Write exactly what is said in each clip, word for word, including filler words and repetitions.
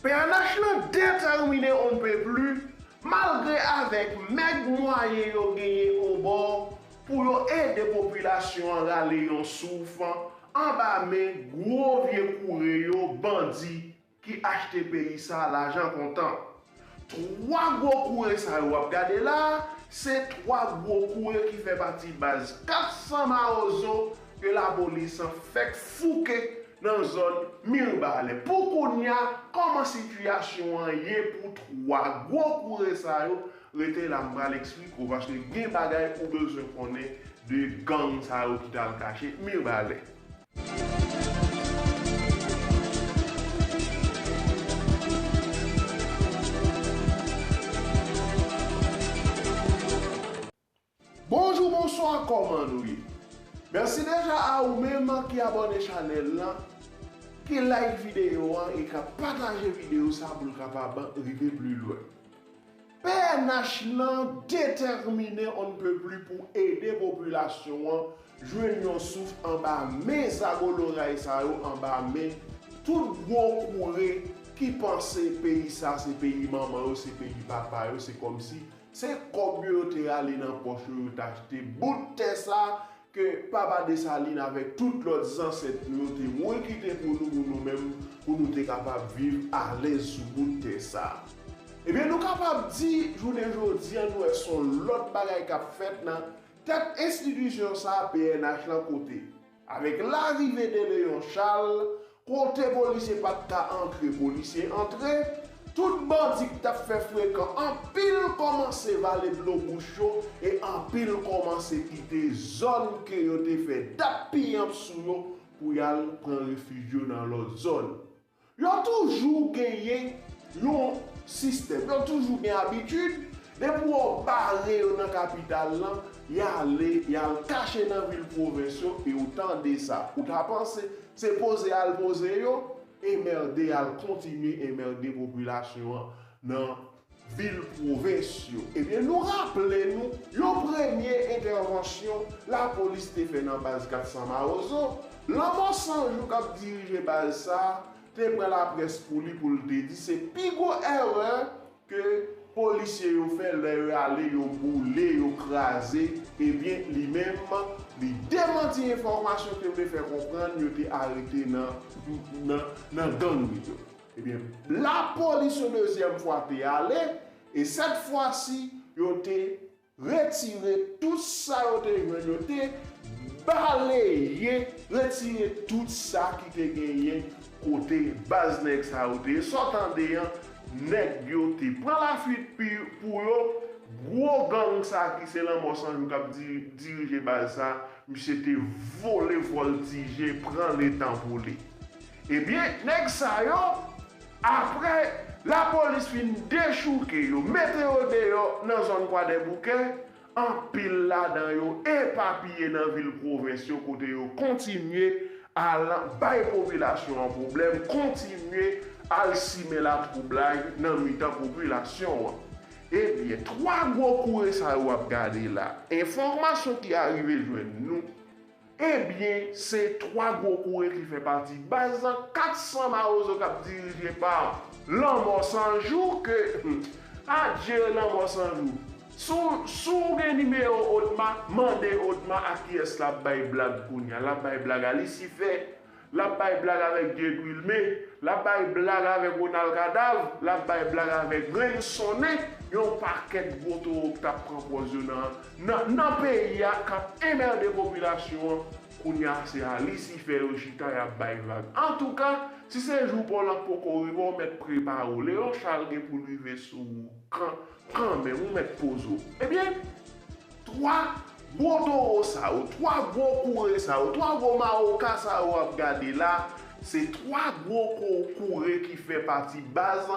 P N H lan detèmine on ne peut plus, malgre avèk mèg mwayen yo genyen obò pou yo ede popilasyon an rale yon souf anba men gwo vye koure yo, bandi ki achte peyi sa lajan kontan. Twa gwo koure sa yo w ap gade la a, se twa gwo koure ki fè pati baz kat san Mawozo ke lapolis fèk fouke nan zòn Mibalè. Pou kounye a, kòman sitiyasyon an ye pou twa gwo koure sa yo? Rete la, m pral eksplike w, paske gen bagay ou bezwen konnen de gang sa yo ki t al kache Mibalè. Bonjou, bonswa, kòman nou ye? Mèsi deja a ou menm ki abòne chanèl lan, ki like videyo an e k ap pataje videyo sa pou l kapab rive pli lwen. P N H lan detèmine on ne peut plus pou ede popilasyon an jwenn yon souf anba men zago loray sa yo, anba men tout gwo koure ki panse peyi sa se peyi manman yo, se peyi papa yo, se kòmsi se kòb yo yo te rale nan pòch yo, yo t achte bout tè sa ke papa Desalin avèk tout lòt zansèt nou yo te mouri kite pou nou, pou nou menm, pou nou te kapab viv alèz sou bout tè sa. Ebyen, nou kapab di, jounen jodi a, nou wè se yon lòt bagay k ap fèt nan tèt enstitisyon sa a, P N H lan, kote, avèk larive de Léon Charles, kote polisye pa t ka antre, polisye antre, tout bandi ki t ap fè frekan, anpil kòmanse vale dlo bouch yo e anpil kòmanse kite zòn ke yo te fè dat piyanp sou yo pou y al pran refij yo nan lòt zòn. Yo toujou genyen yon sistèm, yo toujou gen abitid, depi w bare yo nan kapital lan, y ale, y al kache nan vil pwovens yo, e w tande sa. Ou ta panse se poze al poze yo, enmède, al kontinye enmède popilasyon an nan vil pwovens yo. Ebyen, nou raple nou yon premye entèvansyon lapolis te fè nan baz kat san Mawozo. Lanmò San Jou k ap dirije baz sa a te pran laprès pou li, pou l te di se pi gwo erè ke polisye yo fè lè yo ale, yo boule, yo kraze. Ebyen, li menm, li demanti enfòmasyon ke yo te fè konprann yo te arete nan, nan, nan gang yo. Ebyen, lapolis yon dezyèm fwa te ale, e sèt fwa si, yo te retire tout sa yo te jwenn, yo te baleye, retire tout sa ki te genyen kote baz nèg sa yo te ye. Sa w tande an, nèg yo te pran lafwit pi-, pou yo. Gwo gang sa ki se Lanmò San Jou k ap di-, dirije baz sa, misye te vole vòltije, pran letan pou li. Ebyen, nèg sa yo, apre lapolis fin dechouke yo, mete yo deyò nan zòn Kwadèboukè, anpil ladan yo epapiye nan vil pwovens yo kote yo kontinye al bay popilasyon an pwoblèm, kontinye al simen latwoublay nan mitan popilasyon an. Ebyen, twa gwo koure sa yo w ap gade la, enfòmasyon ki arive jwenn nou, ebyen, se twa gwo koure ki fè pati baz lan, kat san Mawozo k ap dirije pa Lanmò San Jou ke, hmm, adje Lanmò San Jou. Si w, si w gen nimewo Odma, mande Odma a kiyès l ap bay blag kounye a. L ap bay blag a Lisifè, l ap bay blag avèk Dye Wilme, l ap bay blag avèk Ronald Kadav, l ap bay blag avèk Grenn Sonnen, yon pakèt gwo towo k t ap pran pòz yo nan, nan, nan peyi a, k ap enmède popilasyon an. Kounye a, se a Lisifè yo chita, y ap bay vag. Antouka, si se jou pa w lan poko rive, w mèt prepare w. Leon Charles gen pou l rive sou ou kan, kanmenm, ou mèt poze w. Ebyen, twa gwo towo sa yo, twa gwo koure sa yo, twa gwo mawoka sa yo w ap gade la, se twa gwo ko-, koure ki fè pati baz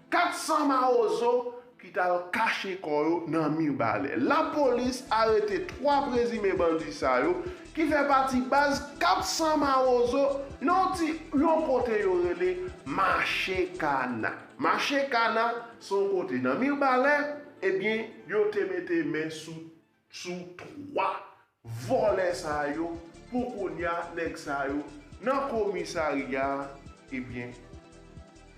kat san Mawozo ki t al kache kò yo nan Mibalè. Lapolis arete twa prezime bandi sa yo ki fè pati baz kat san Mawozo nan yon ti, yon kote yo rele Mache Kana. Mache Kana se yon kote nan Mibalè, ebyen, yo te mete men sou, sou twa vòlè sa yo. Pou kounye a, nèg sa yo nan komisarya, ebyen,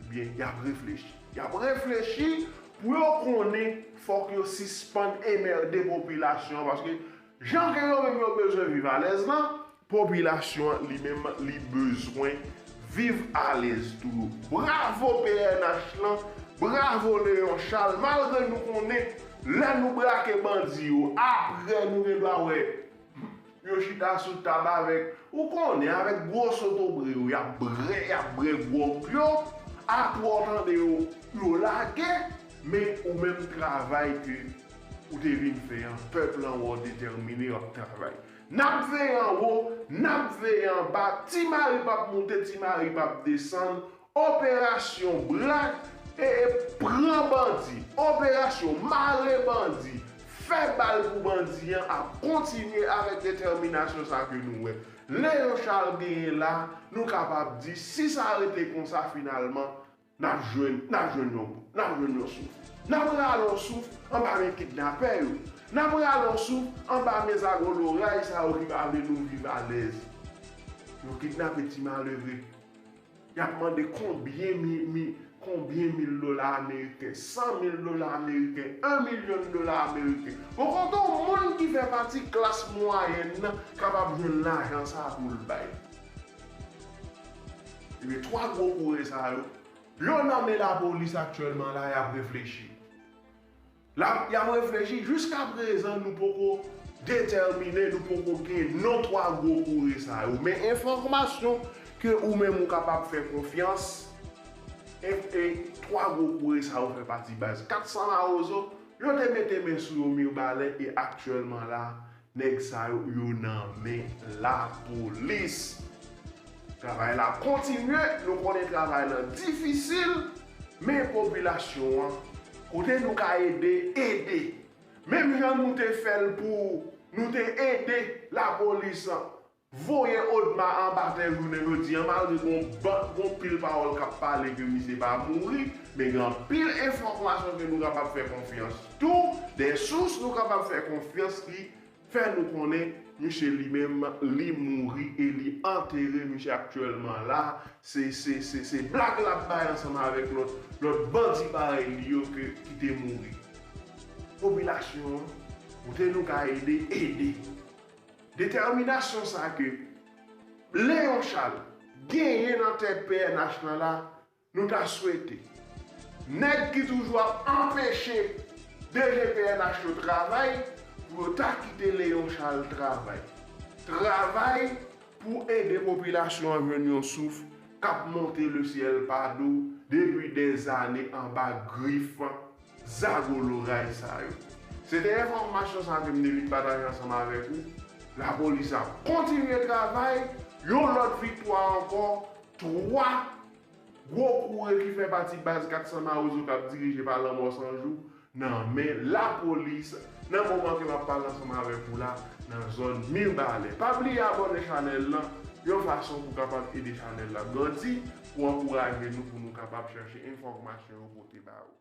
Ebyen, y ap reflechi. Y ap reflechi pou yo konnen fòk yo sispann enmède popilasyon an, paske jan ke yo menm yo bezwen viv alèz lan, popilasyon an li menm li bezwen viv alèz tou. Bravo P N H lan, bravo Léon Charles, malgre nou konnen lè nou brake bandi yo, apre nou gen dwa wè yo chita sou tab avèk, ou konnen, avèk gwo sotobre yo, y ap brè, y ap brè gwòg yo, apre w tande yo, yo lage, men ou menm travay ke ou te vin fè an, pèp lan wè w detèmine, w ap travay. N ap veye anwo, n ap veye anba, Ti Mari p ap moute, Ti Mari p ap desann, operasyon blag, e, e, pran bandi, operasyon mare bandi, fè bal pou bandi an ap kontinye avèk detèminasyon sa ke nou wè Léon Charles genyen la, nou kapab di, si sa rete konsa finalman, n ap jwenn, n ap jwenn yon, n ap jwenn yon souf. N ap rale yon souf anba men kidnapè yo. N ap rale yon souf anba men zago loray sa yo ki pa vle nou viv alèz. Yo kidnape ti malere. Y ap mande konbyen mi, mi, konbyen mil dola ameriken, san mil dola ameriken, yon milyon dola ameriken. Bon, kote yon moun ki fè pati klas mwayèn nan kapab jwenn lajan sa pou l bay? Ebyen, twa gwo koure sa yo, yo nan men lapolis aktyèlman la, y ap reflechi. L ap, y ap reflechi. Jiskaprezan, nou poko detèmine, nou poko gen non twa gwo koure sa yo. Men enfòmasyon ke ou menm ou kapab fè konfyans, e, e twa gwo koure sa yo fè pati baz kat san Mawozo, yo te mete men sou yo Mibalè e aktyèlman la, nèg sa yo, yo nan men lapolis. Travay la kontinye, nou konnen travay lan difisil, men popilasyon an, kote nou ka ede, ede. Menm jan nou te fè l pou nou te ede lapolis an voye Odma anba tè jounen jodi an, malgre gon ban, gon pil pawòl k ap pale ke misye pa mouri, men gen anpil enfòmasyon ke nou kapab fè konfyans tou, de sous nou kapab fè konfyans ki fè nou konnen misye li menm li mouri e li antere, misye aktyèlman la, se, se, se, se blag l ap bay ansanm avèk lòt, lòt bandi parèy li yo ke, ki te mouri. Popilasyon an, kote nou ka ede, ede. Detèminasyon sa ke Léon Charles genyen nan tèt P N H lan la, nou ta swete nèg ki toujou ap anpeche D G P N H yo travay, pou yo ta kite Léon Charles travay. Travay pou ede popilasyon an jwenn yon souf k ap monte le syèl pa do depi dèzane anba grif zago loray sa yo. Se te enfòmasyon sa ke m te vin pataje ansanm avèk ou. Lapolis ap kontinye travay, yon lòt viktwa ankò, twa gwo koure ki fè pati baz kat san Mawozo k ap dirije pa Lanmò San Jou nan men lapolis nan moman ke m ap pale ansanm avèk ou la nan zòn Mibalè. Pa bliye abòne chanèl lan yon fason pou kapab ede chanèl la grandi, pou ankouraje nou pou nou kapab chèche enfòmasyon yo pote ba ou.